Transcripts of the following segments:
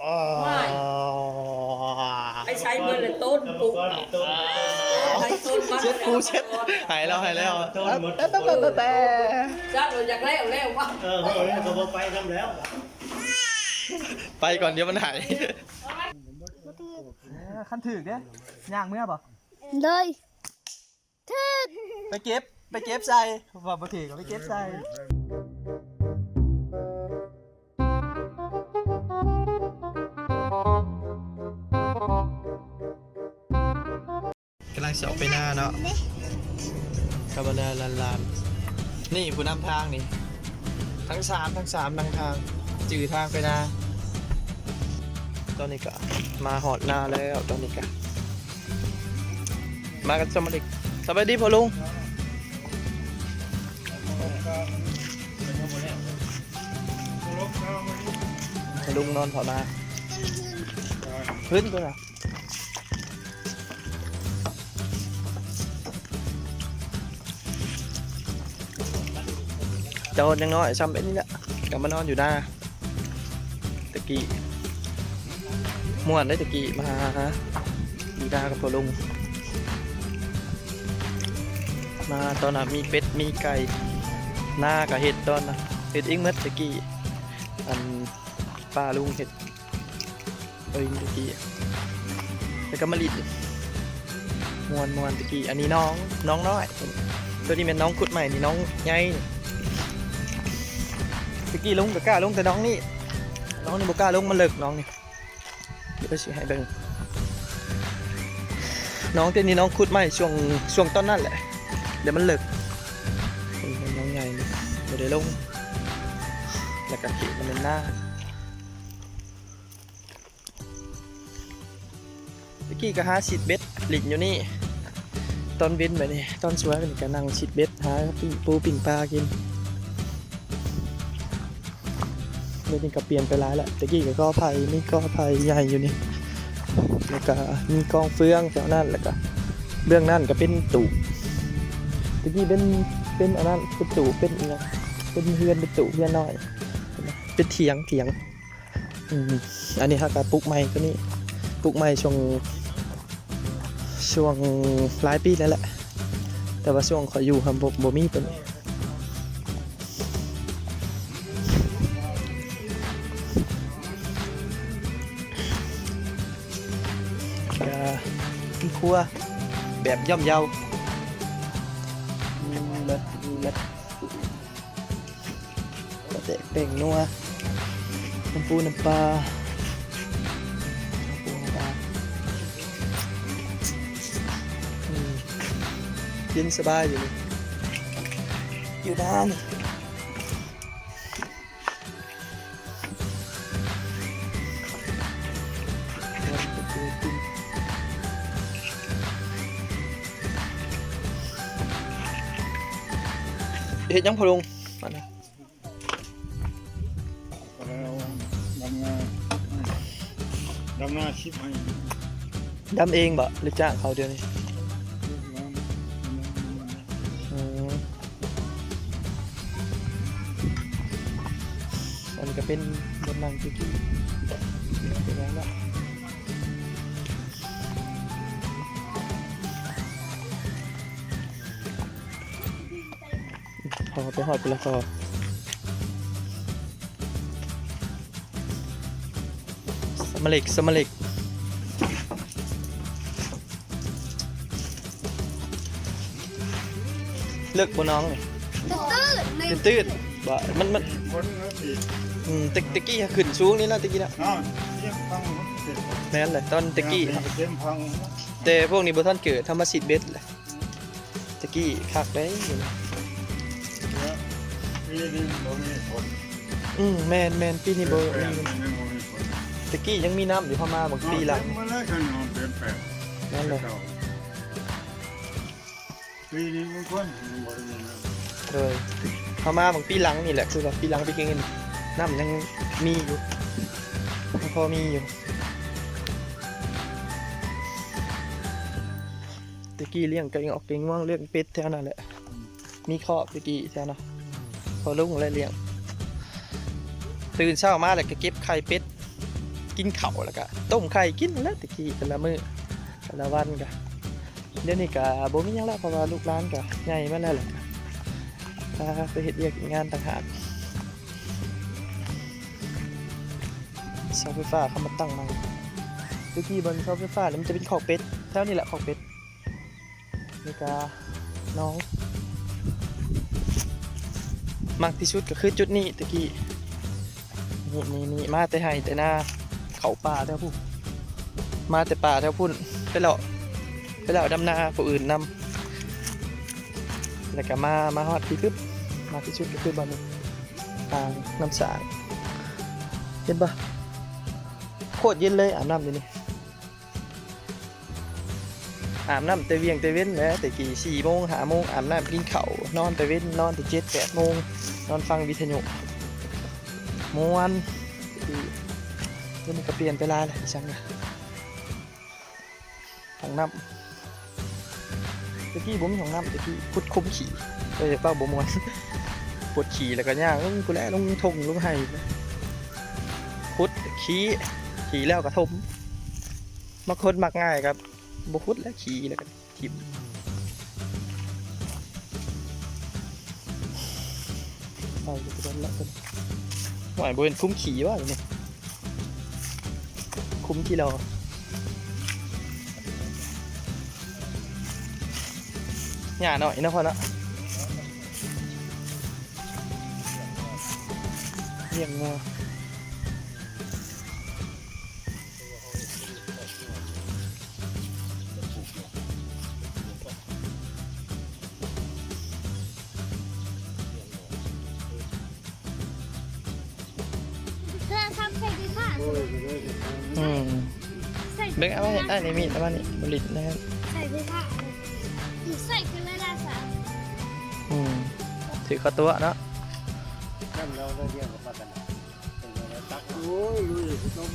ອ້າຍ ໄປໃສເບິດລະຕົ້ນປຸກ ໄປຕົ້ນມັນ ເຊັດກູເຊັດ ຫາຍແລ້ວ ຫາຍແລ້ວ ແຕ່ ແຕ່ ແຕ່ ແຕ່ ຈັກວ່າຢາກແລ້ວແລ້ວວະ ເອີ ເວົ້າແລ້ວກໍບໍ່ໄປນຳແລ້ວ ໄປກ່ອນ ດຽວມັນຫາຍ ຄັນຖືກເດ້ ຍ່າງເມືອບໍ່? ໂດຍ ຖືກ ໄປເກັບ ໄປເກັບໃສ່ ວ່າບໍ່ຖືກກໍໄປເກັບໃສ່ ກຳລັງຊິອອກໄປນາເນາະ ກັບບັນດາຫຼານໆ ນີ້ຜູ້ນຳທາງນີ້ ທັງສາມ ທັງສາມນຳທາງ ຈື່ທາງໄປນາ ຕອນນີ້ກະມາຮອດນາແລ້ວ ຕອນນີ້ກະ ມາກັນສະມາລິກ ສະບາຍດີພໍ່ລຸງ ພໍ່ລຸງນອນເຝົ້ານາ ຂຶ້ນຕົວນະ ຕອນຍັງນ້ອຍຊ່ຳເປັນນີ້ແຫຼະ ກໍມານອນຢູ່ນາ ແຕ່ກີ້ມ່ວນເດ້ ແຕ່ກີ້ມາຫາ ຢູ່ນາກັບພໍ່ລຸງ ມາຕອນນັ້ນມີເປັດມີໄກ່ ນາກໍເຮັດຕອນນັ້ນ ເຮັດເອງໝົດແຕ່ກີ້ ອັນປ້າລຸງເຮັດເອີງແຕ່ກີ້ ແລ້ວກໍມາຫຼິ້ນ ມ່ວນໆ ແຕ່ກີ້ ອັນນີ້ນ້ອງ ນ້ອງນ້ອຍ ຕົວນີ້ແມ່ນນ້ອງຂຸດໃໝ່ ນີ້ນ້ອງໃຫຍ່ ແຕ່ກີ້ລົງກໍກ້າລົງ ແຕ່ນ້ອງນີ້ ນ້ອງນີ້ບໍ່ກ້າລົງ ມັນເລິກ ນ້ອງນີ້ ດຽວຊິໃຫ້ເບິ່ງ ນ້ອງເຕັ້ນນີ້ນ້ອງຂຸດໃໝ່ ຊ່ວງ ຊ່ວງຕອນນັ້ນແຫຼະ ແລ້ວມັນເລິກ ນ້ອງໃຫຍ່ບໍ່ໄດ້ລົງ ແລ້ວກໍເຂດມັນເປັນນາ ແຕ່ກີ້ກໍຫາຊິດເບັດຫຼິ້ນຢູ່ນີ້ ຕອນເວັນແບບນີ້ ຕອນສວຍແບບນີ້ກໍນັ່ງຊິດເບັດ ຫາປີ້ງປູປີ້ງປາກິນ ດຽວນີ້ກໍປ່ຽນໄປຫຼາຍລະ ແຕ່ກີ້ກໍກໍໄຜ່ ມີກໍໄຜ່ໃຫຍ່ຢູ່ນີ້ ແລ້ວກໍມີກອງເຟືອງແຖວນັ້ນ ແລ້ວກໍເບື້ອງນັ້ນກໍເປັນຕູບ ແຕ່ກີ້ເປັນ ເປັນອັນນັ້ນ ເປັນຕູບ ເປັນອີ່ຫຍັງ ເປັນເຮືອນ ເປັນຕູບ ເຮືອນນ້ອຍ ເປັນຖຽງ ຖຽງ ອືມ ອັນນີ້ເຮົາກໍປຸກໃໝ່ຕົວນີ້ ປຸກໃໝ່ຊ່ວງ ຊ່ວງຫຼາຍປີແລ້ວແຫຼະ ແຕ່ວ່າຊ່ວງຂ້ອຍຢູ່ຫັ້ນບໍ່ ບໍ່ມີຕົວນີ້ ກໍເປັນຄົວແບບຢ່ອມເຍົາ ມີໝົດ ມີໝົດ. ປາແດກ ແປ້ງນົວ ນ້ຳປູນ້ຳປາ ນ້ຳປູນ້ຳປາ ອືມ ເຢັນສະບາຍຢູ່ນີ້ ຢູ່ນານີ້ ເຮັດຫຍັງພໍ່ລຸງ? ແລ້ວດຳນາ ດຳນາສິບໄຮ່ ດຳເອງບໍ່ ຫຼືຈ້າງເຂົາດຽວນີ້? ອືມ ອັນນີ້ກໍເປັນບ່ອນນັ່ງແຕ່ກີ້ ເປັນຫຍັງລະ? ພໍໄປຮອດພຸ້ນລະພໍ ສະມາເລັກ ສະມາເລັກ ເລິກບໍ່ນ້ອງນີ້? ຕື້ນໆ ບໍ່ ມັນ ມັນ ອືມ ແຕ່ ແຕ່ກີ້ຂຶ້ນສູງນີ້ນະ ແຕ່ກີ້ນະ ແມ່ນແຫຼະ ຕອນແຕ່ກີ້ ແຕ່ພວກນີ້ບໍ່ທັນເກີດ ເຮົາມາຊິດເບັດແຫຼະ. ຕະກີ້ຄັກເດ້ ປີນີ້ບໍ່ມີຝົນ ອືມ ແມ່ນໆ ປີນີ້ບໍ່ມີ ຕະກີ້ຍັງມີນ້ຳຢູ່ ເຮົາມາບາງປີຫຼັງ ເຕັມໝົດເລີຍ ຄັນເປັນແປງ ນັ້ນແຫຼະ ປີນີ້ມັນຄົນບໍ່ໄດ້ມີນ້ຳ ໂດຍ ເຮົາມາບາງປີຫຼັງນີ້ແຫຼະ ຄືວ່າປີຫຼັງປີກິນ ນ້ຳຍັງມີຢູ່ ຍັງພໍມີຢູ່. ແຕ່ກີ້ລ້ຽງໄກ່ອອກໄກ່ງວງ ລ້ຽງເປັດແຖວນັ້ນແຫຼະ ມີຄອກແຕ່ກີ້ແຖວນັ້ນ ພໍ່ລຸງແຫຼະລ້ຽງ ຕື່ນເຊົ້າມາແລ້ວກໍເກັບໄຂ່ເປັດ ກິນເຂົ້າ ແລ້ວກະຕົ້ມໄຂ່ກິນແຫຼະ ແຕ່ກີ້ແຕ່ລະມື້ແຕ່ລະວັນກະ. ດຽວນີ້ກະບໍ່ມີຫຍັງແລ້ວ ເພາະວ່າລູກຫຼານກະໃຫຍ່ມາແລ້ວ ແລ້ວກະ ອ່າ ໄປເຮັດວຽກເຮັດງານຕ່າງຫາກ. ເສົາໄຟຟ້າເຂົາມາຕັ້ງໃໝ່ ແຕ່ກີ້ບ່ອນເສົາໄຟຟ້ານີ້ມັນຈະເປັນຄອກເປັດ ແຖວນີ້ແຫຼະຄອກເປັດ. ນີ້ກະໜອງ ມັກທີ່ສຸດກໍຄືຈຸດນີ້ແຕ່ກີ້ ນີ້ ນີ້ ນີ້ ມາແຕ່ໄຮ່ແຕ່ນາ ເຂົ້າປ່າແຖວພຸ້ນ ມາແຕ່ປ່າແຖວພຸ້ນ ໄປເລາະ ໄປເລາະດຳນາຜູ້ອື່ນນຳ ແລ້ວກະມາ ມາຮອດທີ່ປຶບ ມັກທີ່ສຸດກໍຄືບ່ອນນີ້ ອ່າງນ້ຳສ້າງ ເຫັນບໍ່ ໂຄດເຢັນເລີຍ ອາບນ້ຳຢູ່ນີ້. ອາບນ້ຳແຕ່ວຽງແຕ່ເວັນແຫຼະ ແຕ່ກີ້ສີ່ໂມງຫ້າໂມງ ອາບນ້ຳກິນເຂົ້າ ນອນແຕ່ເວັນ ນອນແຕ່ເຈັດແປດໂມງ ນອນຟັງວິທະຍຸ ມ່ວນ. ດຽວນີ້ກໍປ່ຽນໄປຫຼາຍແລ້ວ ອີຫຍັງນະ ຫ້ອງນ້ຳ ແຕ່ກີ້ບໍ່ມີຫ້ອງນ້ຳ ແຕ່ກີ້ຂຸດຂຸມຂີ້ ເອີ ເວົ້າບໍ່ມ່ວນ ປົດຂີ້ແລ້ວກໍຍ່າງລົງພຸ້ນແຫຼະ ລົງທົ່ງລົງໄຮ່ ຂຸດຂີ້ ຂີ້ແລ້ວກໍຖົມ. ມັກຄົນມັກງ່າຍກໍບໍ່ຂຸດແຫຼະ ຂີ້ແລ້ວກໍຖິ້ມ ໄປກໍບໍ່ໄດ້ລະ. ໂອ້ຍ ບໍ່ເຫັນຂຸມຂີ້ວະນີ້ ຂຸມຂີ້ຫຼໍ່ ຫຍ້າໜ້ອຍເນາະພໍ່ເນາະ ລ້ຽງງົວ. ເທື່ອທຳໃສ່ໄຟຟ້າ ອືມ ໃສ່ ເບິ່ງ ເອົາໄວ້ ອ້າຍໃນມີດ ເອົາມານີ້ ບໍ່ລິດນະ ໃສ່ໄຟຟ້າ ໃສ່ເທື່ອລະສາມ ອືມ ຖືກເຂົ້າຕົວະເນາະ ນັ້ນເຮົາໄດ້ດຽວກັບປາກັນ. ໂອ້ຍ ລຸຍຊິຕົ້ມ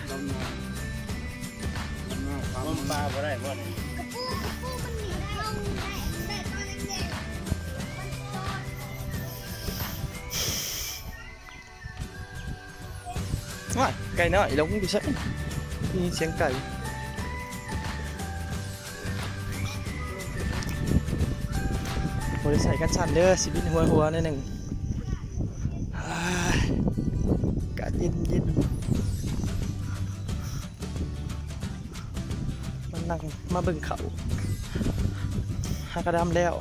ຕົ້ມນ້ຳ ຕົ້ມປາບໍ່ໄດ້ບໍ່ນີ້ ກະປູ ກະປູມັນໜີໄດ້ ໄດ້ຕອນແດງໆ ມັນຕອດ. ວ້າຍ ໄກ່ນ້ອຍລົງຢູ່ໃສ ມີສຽງໄກ່. ບໍ່ໄດ້ໃສ່ກັນສັ່ນເດີ ຊິບິນຫົວໆ ໜ້ອຍໜຶ່ງ. ອາ ອາກາດເຢັນໆ ມານັ່ງ ມາເບິ່ງເຂົາ ຫາກະດຳແລ້ວ.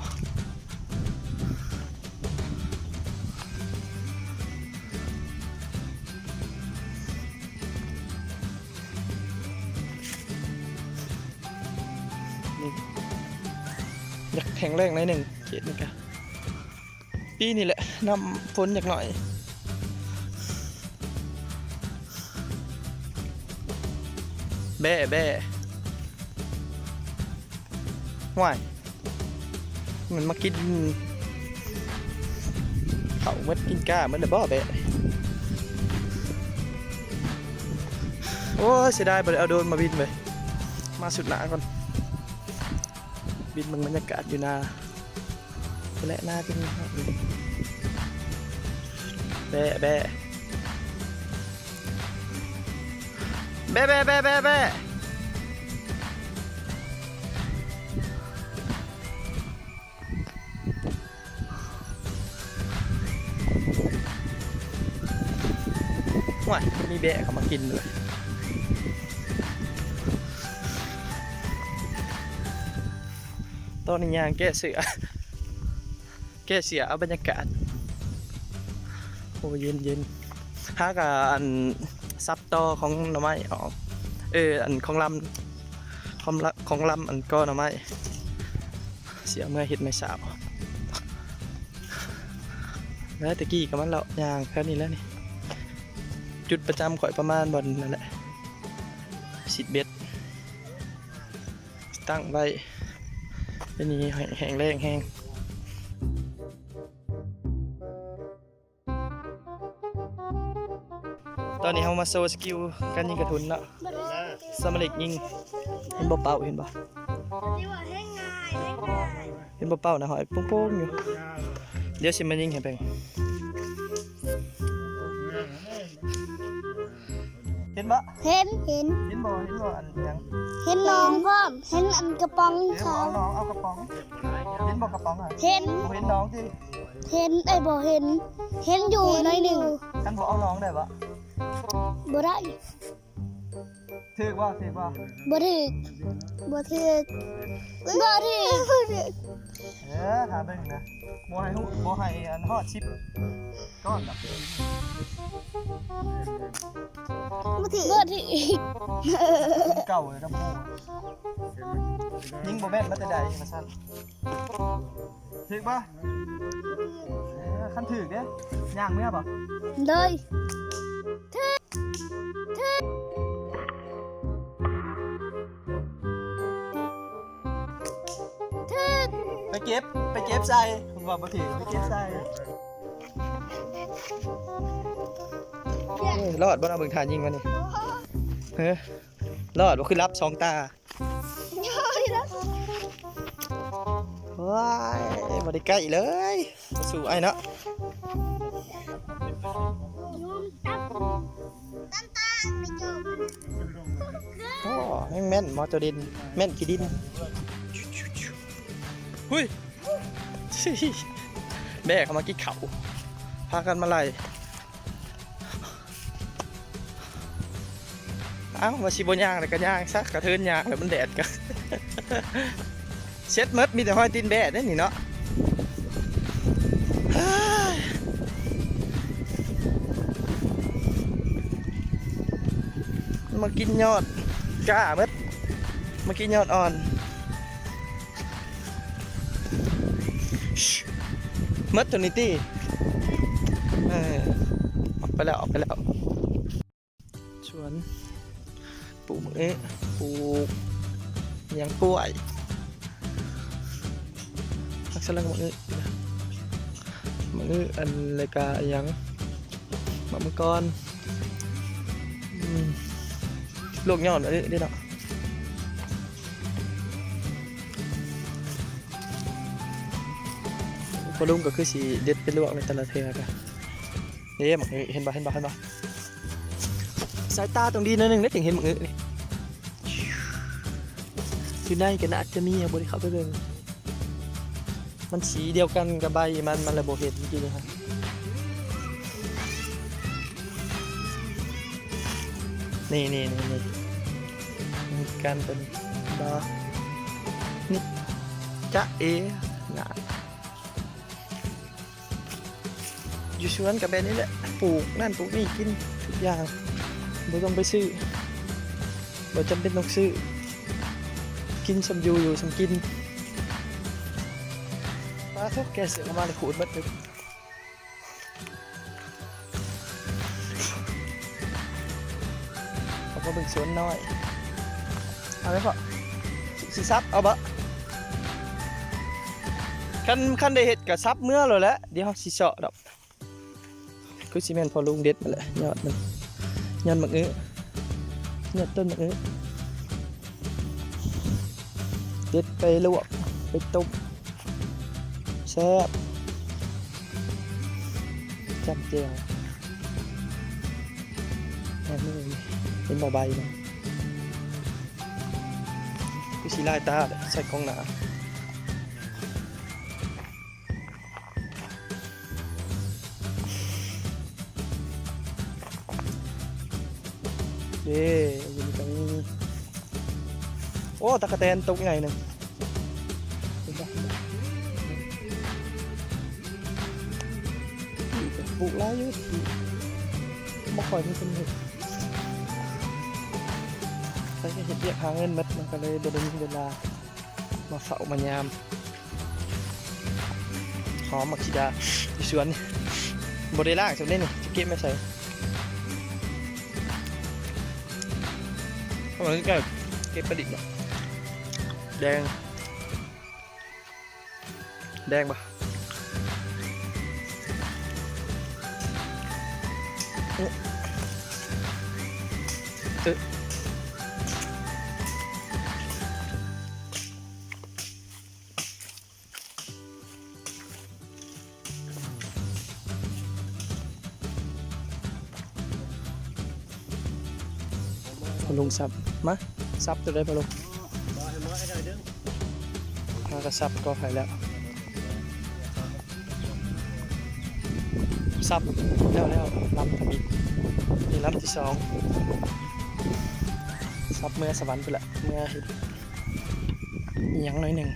ນີ້ ຢາກແຫ້ງແລ້ງໜ້ອຍໜຶ່ງ ເຂດນີ້ກະ ປີນີ້ແຫຼະ ນ້ຳຝົນຈັກໜ້ອຍ. ແບ້ ແບ້ ຫ້ວຍ ມັນມາກິນເຂົ້າໝົດ ກິນກ້າໝົດແລ້ວບໍ່ແບ້? ໂອ້ຍ ເສຍດາຍ ບໍ່ໄດ້ເອົາໂດຣນມາບິນເວີຍ ມາສຸດໜ້າກ່ອນ ບິນເບິ່ງບັນຍາກາດຢູ່ໜ້າ ພຸ້ນແຫຼະ ໜ້າເປັນ ແບ້ ແບ້ ແບ້ ແບ້ ແບ້ ແບ້ ແບ້. ໂອ້ຍ ມີແບ້ເຂົ້າມາກິນເລີຍ. ຕອນນີ້ຍ່າງແກ້ເສື້ອ ແກ້ເສື້ອເອົາບັນຍາກາດ. ໂອ້ ເຢັນໆ ຫາກະອັນ ສັບຕໍຂອງໜໍ່ໄມ້ອອກ ເອີ ອັນຂອງລຳ ຂອງລຳ ຂອງລຳອັນກໍໜໍ່ໄມ້ ຊິເອົາເມືອເຮັດໄມ້ສາວ. ແລ້ວແຕ່ກີ້ກໍມາເລາະຍ່າງແຖວນີ້ແຫຼະນີ້ ຈຸດປະຈຳຂ້ອຍປະມານບ່ອນນັ້ນແຫຼະ ຊິດເບັດ ຕັ້ງໄວ້ ອັນນີ້ແຫ້ງແລ້ງແຮງ. ຕອນນີ້ເຮົາມາໂຊສະກິວການຍິງກະທຸນເນາະ ສະມາລິກຍິງ ເຫັນບໍ່ເປົ້າ ເຫັນບໍ່ ເຫັນບໍ່ເປົ້ານະ ຫ້ອຍໂປ່ງໆຢູ່. ດຽວຊິມາຍິງໃຫ້ເບິ່ງ. ເຫັນບໍ່? ເຫັນ ເຫັນ ເຫັນບໍ່? ເຫັນບໍ່? ອັນຫຍັງ? ເຫັນໜອງພ້ອມ ເຫັນອັນກະປ໋ອງຂາວ. ເອົາໜອງ ເອົາກະປ໋ອງ. ເຫັນບໍ່ກະປ໋ອງອະ? ເຫັນ. ບໍ່ເຫັນໜອງຕິ? ເຫັນ ເອີຍ ບໍ່ເຫັນ ເຫັນຢູ່ໜ້ອຍໜຶ່ງ. ຄັນບໍ່ເອົາໜອງໄດ້ບໍ່? ບໍ່ໄດ້. ຖືກບໍ່? ຖືກບໍ່? ບໍ່ຖືກ ບໍ່ຖືກ ບໍ່ຖືກ ບໍ່ຖືກ. ເອີ ຖ້າເບິ່ງນະ ບໍ່ໃຫ້ຮູ້ ບໍ່ໃຫ້ອັນຮອດສິບກ້ອນດອກ. ບໍ່ຖືກ ບໍ່ຖືກ. ເກົ່າເລີຍນຳໝູ່ ຍິງບໍ່ແມ່ນມາແຕ່ໃດວ່າຊັ້ນ. ຖືກບໍ່? ເອີ ຄັນຖືກເດ້ ຍ່າງເມືອບໍ່? ໂດຍ ໄປເກັບ ໄປເກັບໃສ່ ເພິ່ນວ່າບໍ່ຖືກ ໄປເກັບໃສ່. ເອີ ລອດບໍ່ເນາະ ເບິ່ງທ່າຍິງມານີ້ ເອີ ລອດບໍ່ ຄືຫຼັບສອງຕາ. ໂອ້ຍ ບໍ່ໄດ້ໃກ້ເລີຍ ມາສູ້ອ້າຍເນາະ. ໂອ້ ແມ່ນແມ່ນ ໝໍໂຈເດັ່ນ ແມ່ນຂີ້ດິນ. ຫຸ້ຍ ແບ້ເຂົ້າມາກິນເຂົ້າ ພາກັນມາໄລ່. ເອົ້າ ວ່າຊິບໍ່ຍ່າງແລ້ວກໍຍ່າງຊະ ກະເທີນຍ່າງແລ້ວມັນແດດກະເຊັດໝົດ ມີແຕ່ຮອຍຕີນແບ້ເດ້ນີ້ເນາະ. ມາກິນຍອດກ້າໝົດ ມາກິນຍອດອ່ອນ. ໝົດຕົວນີ້ຕິ? ເອີ ອອກໄປແລ້ວ ອອກໄປແລ້ວ. ສວນປູກໝາກອຶ ປູກຫຍັງ ກ້ວຍ ຜັກສະຫຼັງ ໝາກອຶ ໝາກອຶ ອັນ ແລ້ວກະຫຍັງ ໝາກມັງກອນ ອືມ ລວກຍອດ ເອີ ເດ້ເນາະ. ພໍ່ລຸງກໍຄືຊິເດັດໄປລວກໃນແຕ່ລະເທື່ອກະ ເດ້ ໝາກອຶ ເຫັນບໍ່ ເຫັນບໍ່ ເຫັນບໍ່? ສາຍຕາຕ້ອງດີໜ້ອຍໜຶ່ງເດ້ ເຖິງເຫັນໝາກອຶນີ້ ຢູ່ໃນກໍໜ້າຈະມີ ເຮົາບໍ່ໄດ້ເຂົ້າໄປເບິ່ງ. ມັນສີດຽວກັນກັບໃບມັນ ມັນລະບໍ່ເຫັນກີ້ນີ້ຮະ. ນີ້ໆໆໆ ມີກັນຕົວນີ້ ບໍ່ ນີ້ ຈະເອ ນະ. ຢູ່ສວນກໍແບບນີ້ແຫຼະ ປູກນັ້ນປູກນີ້ ກິນທຸກຢ່າງ ບໍ່ຕ້ອງໄປຊື້ ບໍ່ຈຳເປັນຕ້ອງຊື້ ກິນສ່ຳຢູ່ ຢູ່ສ່ຳກິນ. ປາໂທ້ ແກະເສືອອອກມາແລ້ວຂູດໝົດເລີຍ. ເອົາມາເບິ່ງສວນນ້ອຍ ເອົາໄດ້ພໍ້ ຊິສັບເອົາບໍ່? ຄັນ ຄັນໄດ້ເຮັດກໍສັບເມືອໂລດແຫຼະ ດຽວເຮົາຊິເຊາະດອກ. ຄືຊິແມ່ນພໍ່ລຸງເດັດນັ້ນແຫຼະ ຍອດມັນ ຍອດໝາກອຶ ຍອດຕົ້ນໝາກອຶ ເດັດໄປລວກ ໄປຕົ້ມ ແຊບ ຈ້ຳແຈ່ວ. ອັນນີ້ເຫັນບໍ່ໃບມັນ ຄືຊິລາຍຕາ ໃສ່ກ້ອງໜ້າ. ເດ້ ຢູ່ນີ້ກໍມີ ໂອ້ ຕະກະແຕນຕົກໃຫຍ່ໜຶ່ງ ເຫັນບໍ່? ປູກຫຼາຍຢູ່ ບໍ່ຄ່ອຍມີຄົນເຮັດ ໃຜກໍເຮັດວຽກຫາເງິນໝົດ ມັນກໍເລີຍບໍ່ໄດ້ມີເວລາ ມາເຝົ້າມາຍາມ ຫອມໝາກສີດາຢູ່ສວນນີ້ ບໍ່ໄດ້ລ້າງຊ້ຳເດ້ນີ້ ຈະເກັບມາໃສ່ ເອົາມາໃກ້ໆ ເກັບປະດິດເນາະ ແດງ ແດງບໍ່? ເອີ. ພໍ່ລຸງສັບ ມາ ສັບໂຕໃດພໍ່ລຸງ? ເຮົາກໍສັບກໍໄຜ່ແລ້ວ ສັບແລ້ວ ແລ້ວລຳທຳອິດ ນີ້ລຳທີສອງ ສັບເມືອສະຫວັນພຸ້ນແຫຼະ ເມືອເຮັດອີ່ຫຍັງໜ້ອຍໜຶ່ງ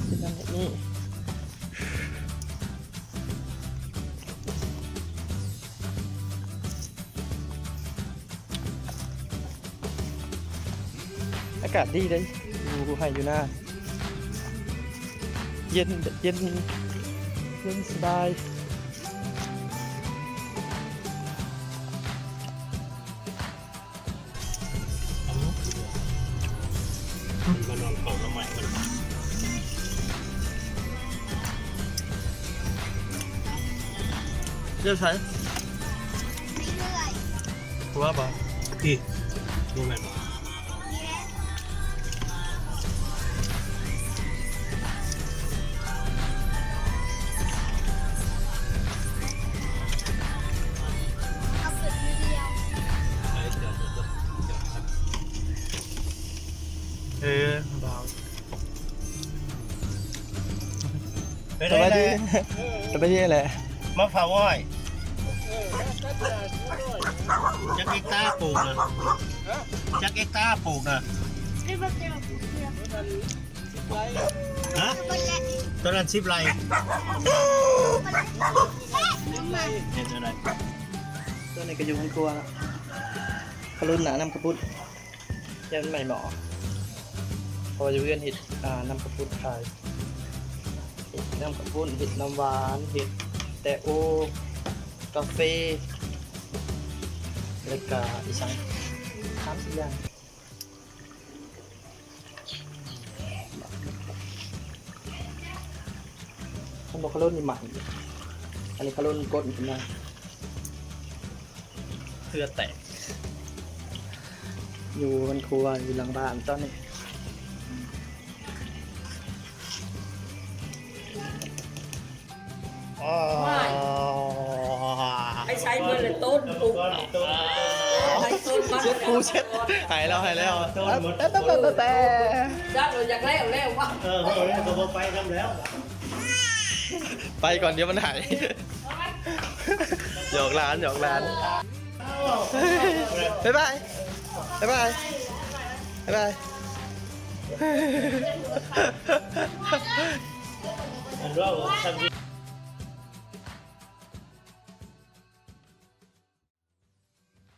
ເຮັດນັ້ນເຮັດນີ້. ອາກາດດີເດ້ ຢູ່ໄຮ່ຢູ່ນາ ເຢັນ ເຢັນ ເຢັນສະບາຍ. ມານອນເຝົ້າໜໍ່ໄມ້ມັນ ຢູ່ໃສ? ວ່າບໍ່? ອີ່ ບໍ່ແມ່ນບໍ່? ເອີ ບ່າວ ໄປໄດ້ແຫຼະ ໄປໄດ້ແຫຼະ ມາເຝົ້າອ້ອຍ ຈັກເຮັກຕາປູກນະ? ຈັກເຮັກຕາປູກນະ? ຮະ? ຕອນນັ້ນສິບໄຮ່ ເຮັດຈັ່ງໃດ? ຕອນນີ້ກໍຢູ່ເຮືອນຄົວລະ ຂະລຸນນະ ນ້ຳຂະປຸ້ນ ຢ້ານມັນໄໝ້ໝໍ້ ເພາະວ່າຢູ່ເຮືອນເຮັດ ອ່າ ນ້ຳຂະປຸ້ນຂາຍ ເຮັດນ້ຳຂະປຸ້ນ ເຮັດນ້ຳຫວານ ເຮັດແຕໂອ ກາເຟ ແລ້ວກະອີ່ຫຍັງ ສາມສີ່ຢ່າງ. ຄັນບໍ່ຂະລຸນນີ້ໝັ້ນ ອັນນີ້ຂະລຸນກົ້ນຂຶ້ນມາ ເຫື່ອແຕກ ຢູ່ເຮືອນຄົວ ຢູ່ຫຼັງບ້ານຕອນນີ້. ໄປໃຊ້ເບິດລະຕົ້ນປຸກ ໄປຕົ້ນມັນ ເຊັດປູເຊັດ ຫາຍແລ້ວ ຫາຍແລ້ວ ແຕ່ ແຕ່ ແຕ່ ແຕ່ ແຕ່ ຈັກວ່າຢາກແລ້ວແລ້ວວະ ເອີ ເວົ້າແລ້ວກໍບໍ່ໄປນຳແລ້ວ ໄປກ່ອນ ດຽວມັນຫາຍ ຫຍອກຫຼານ ຫຍອກຫຼານ ບາຍບາຍ ບາຍບາຍ ບາຍບາຍ.